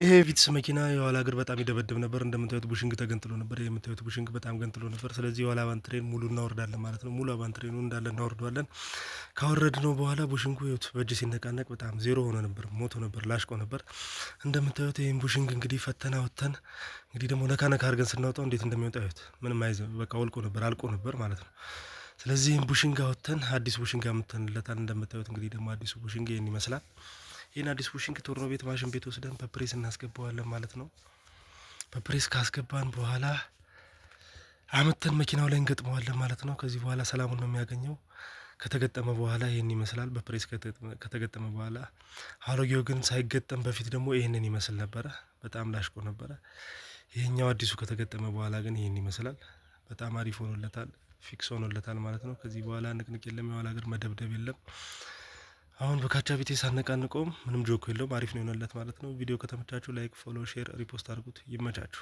ይሄ ቪትስ መኪና የኋላ እግር በጣም ይደበድብ ነበር። እንደምታዩት bushing ተገንጥሎ ነበር። የምታዩት bushing በጣም ገንጥሎ ነበር። ስለዚህ የኋላ አቫንትሬን ሙሉ እናወርዳለን ማለት ነው። ሙሉ አቫንትሬኑ እንዳለ እናወርደዋለን። ካወረድነው በኋላ bushing ኡ ይኸውት በእጅ ሲነቃነቅ በጣም ዜሮ ሆኖ ነበር፣ ሞቶ ነበር፣ ላሽቆ ነበር። እንደምታዩት ይህን bushing እንግዲህ ፈተና ወጥተን እንግዲህ ደግሞ ነካ ነካ አድርገን ስናወጣው እንዴት እንደሚወጣ ይኸውት፣ ምንም አይዝም። በቃ ወልቆ ነበር፣ አልቆ ነበር ማለት ነው። ስለዚህ ይህን bushing አወጥተን አዲስ bushing አምጥተንለታል። እንደምታዩት እንግዲህ ደግሞ አዲሱ bushing ይህን ይመስላል። ይህን አዲስ bushing ቶርኖ ቤት ማሽን ቤት ወስደን በፕሬስ እናስገባዋለን ማለት ነው። በፕሬስ ካስገባን በኋላ አምጥተን መኪናው ላይ እንገጥመዋለን ማለት ነው። ከዚህ በኋላ ሰላሙን ነው የሚያገኘው። ከተገጠመ በኋላ ይህን ይመስላል። በፕሬስ ከተገጠመ በኋላ፣ አሮጌው ግን ሳይገጠም በፊት ደግሞ ይህንን ይመስል ነበረ። በጣም ላሽቆ ነበረ። ይህኛው አዲሱ ከተገጠመ በኋላ ግን ይህን ይመስላል። በጣም አሪፍ ሆኖለታል። Fix ሆኖለታል ማለት ነው። ከዚህ በኋላ ንቅንቅ የለም፣ የኋላ እግር መደብደብ የለም። አሁን በካቻ ቤቴ ሳነቃንቀውም ምንም ጆክ የለውም። አሪፍ ነው የሆነለት ማለት ነው። ቪዲዮ ከተመቻችሁ like፣ follow፣ share፣ repost አድርጉት። ይመቻችሁ።